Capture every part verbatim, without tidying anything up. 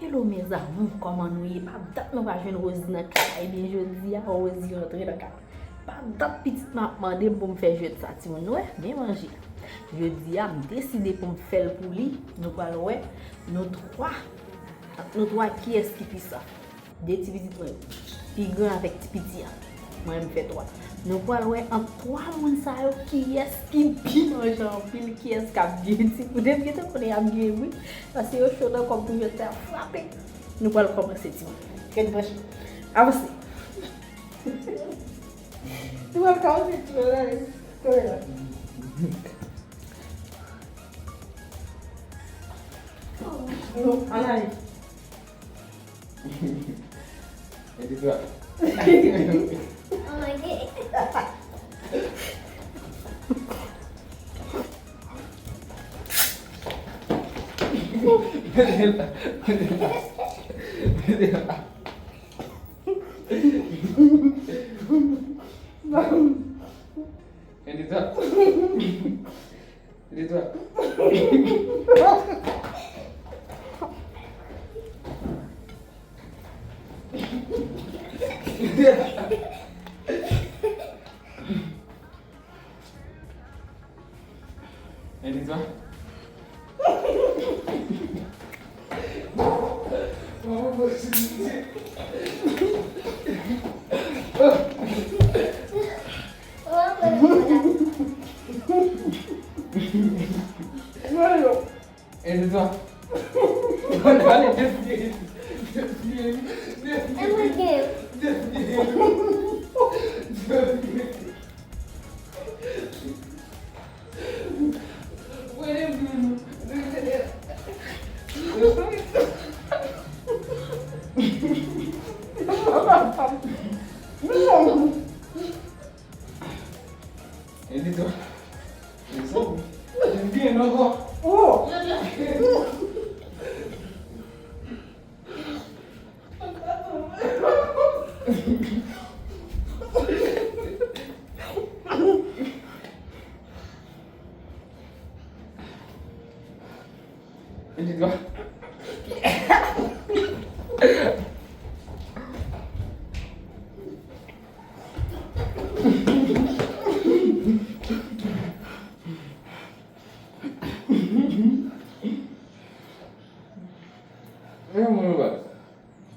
Hello mes amours, kòman nou ye? Pa dat nou pa jwenn Rosie nan kay la. Ebyen, jodi a, Rosie rantre nan kay la. Pa dat pitit mwen ap mande m pou m fè jwèt sa, timoun. Nou wè, men manje. Jodi a, m deside pou m fè l pou li. Nou pral wè, nou twa, nou twa, kiyès ki pi sa. De ti pitit mwen yo. Pi gran avèk ti piti a. Mwen, m fè twa. Nou pral wè ant twa moun sa yo kiyès ki pi manje anpil, kiyès k ap gen ti. Ou depi gentan konnen y ap gen, wi. Paske yo cho nan kòb pou jwèt sa frape. Nou pral kòmanse, timoun. Ret branche. Avanse. Nou pral kòmanse, timoun, ale. Kanpe la. Nou, ann ale. Mete twa. Oh my God. Mete la. Mete la. Mete twa. Mete twa. Mete twa. Mete twa. Ale, defiye. Defiye. Defiye. Defiye. Defiye. Mete twa. Defiye ankò. Mete twa.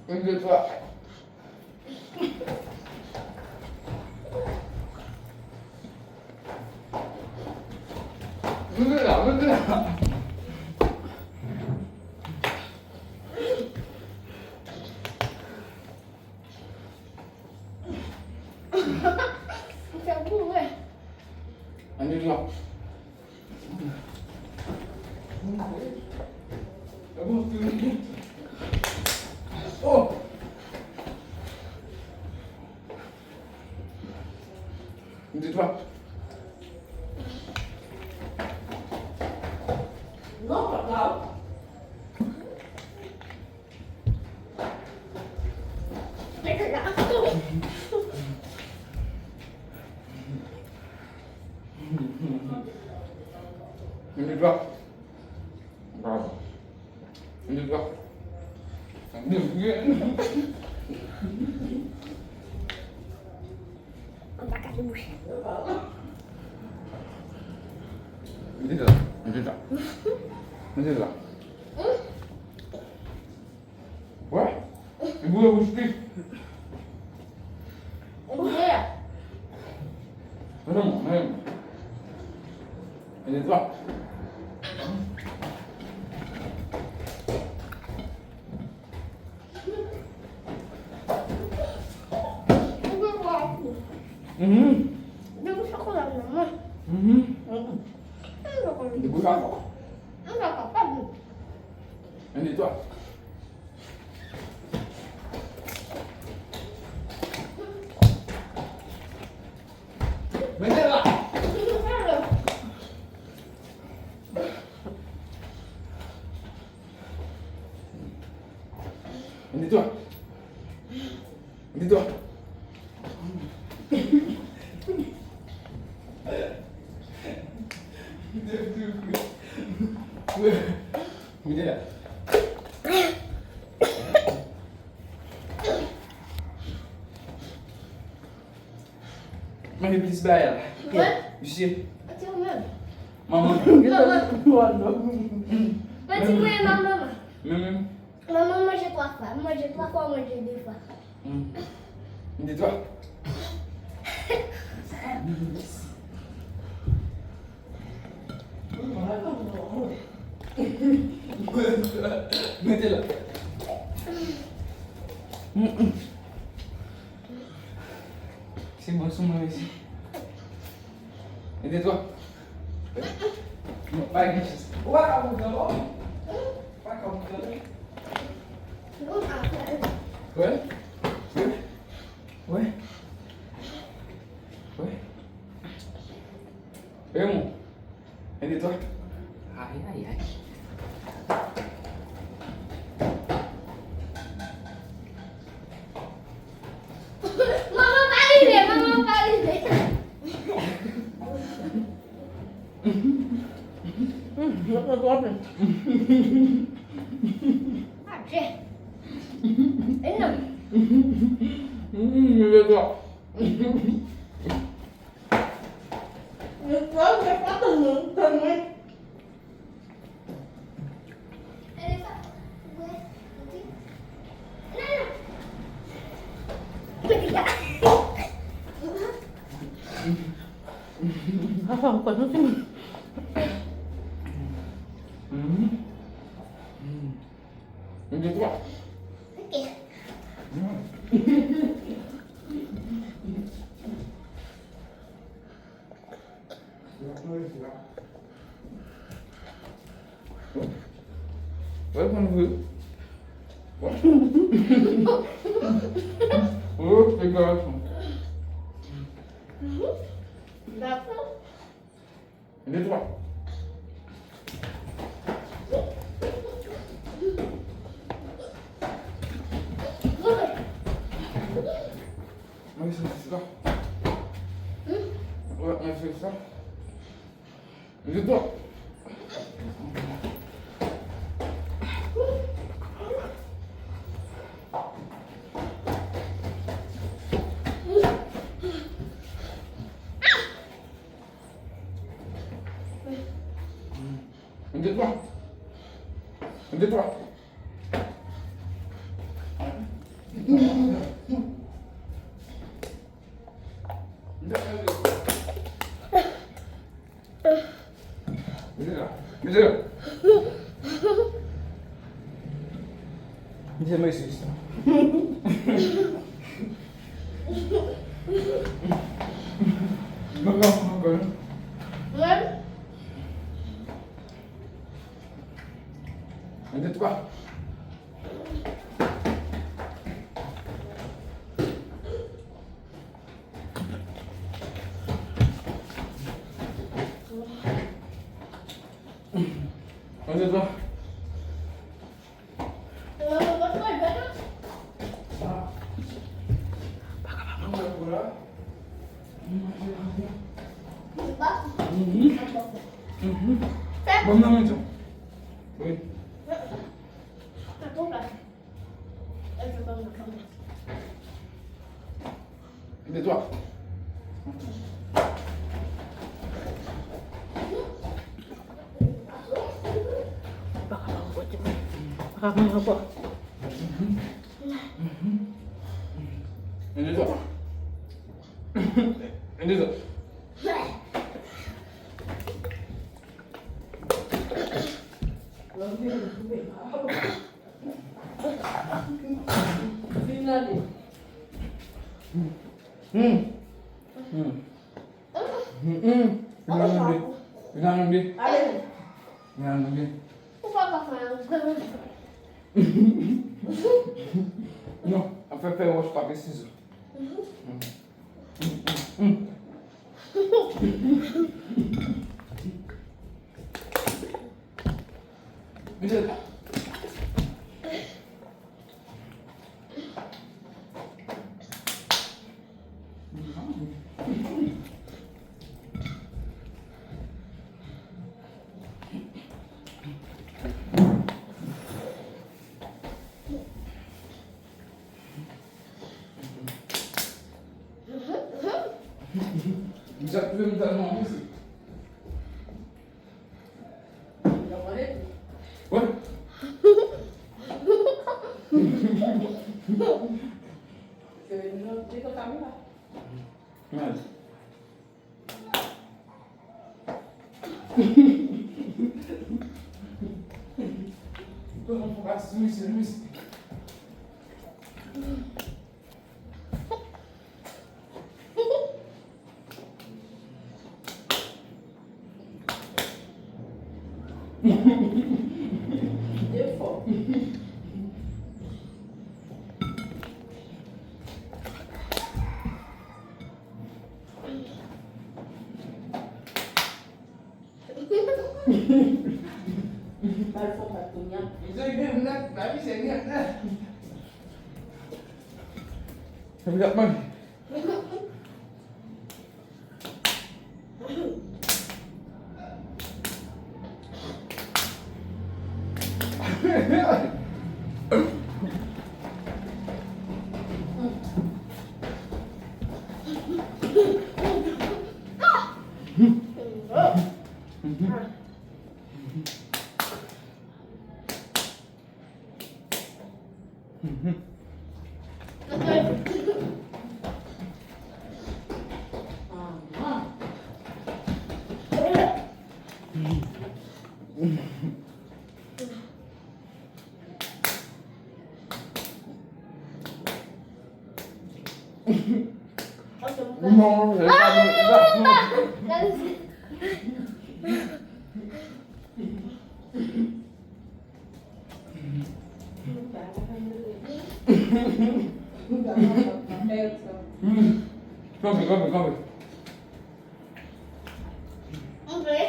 Mete twa. Mete la, mete la. Fè boure. Ann di non. Oh! Di twa. Non, papa. Mete twa. Bravo. Mete twa. Mete la. Mete la. Mete la. Wè? Li boule bouch li. Mete non, men. Mete twa. Mhm. Depi chokola nan mwen. Mhm. Depi chokola. Mwen pa kapab. Mete twa. Mete la. Mete twa. Mete twa. Mete la. Mwen plis bagay la. Mwen? Misye. Ok, ou menm. Manman. Manman. Mwen ti mwen manman. Mwen menm. Manman manje twa fwa. Manje twa fwa, manje de fwa. Hmm. M di twa. Mete la. Se bon sou mwen, mesye. Mete twa. Non, pa gen chans. Ou pa ka moute ankò. Ou pa ka moute ankò. Wè. Wè. Wè. Wè. Raymond. Un, deux, trois. Ay, ay, ay. Manman pa rive, manman pa rive. Mwen konn twa plen. Adje. E non. Mwen konn twa. Mwen konn twa, mwen pa tann mwen, tann mwen. Sa fè m kwè nou fini. Mhm. Mhm. Yon, de, twa. Ok. Mhm. Wè, konn vre. Wè. Wè, se gason. Dakò. De, twa. Mwen se sa. Wè, mwen se sa. De, twa. Un, deux, trois. Un, deux, trois. Mete la. Mete la. Mete la, mete la. Mwen pran ankò, non? Mwen? Un, deux, trois. Un, deux, trois. Mhm. Mhm. Bon, non, non, non. Oui. De, twa. Pa ka manje ankò. Pa ka manje ankò. De, twa. De, twa. Vin gade. Hmm. Hmm. Hmm. Hmm. Vin gade. Vin gade. Vin gade. Ou pa ka fè anyen. Non, ap fè fè wòch papye sizo. Hmm. Hmm. Hmm. Mete la. Jacques, tu veux me donner mon musique? Ouais. Merde. Fò pa ti mesye, mesye. Defo. Bal fò pa kounye a. Misye gen nèt, la misye gen nèt. Misye ap manje. Kanpe, kanpe, kanpe. Antre.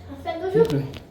An fè toujou.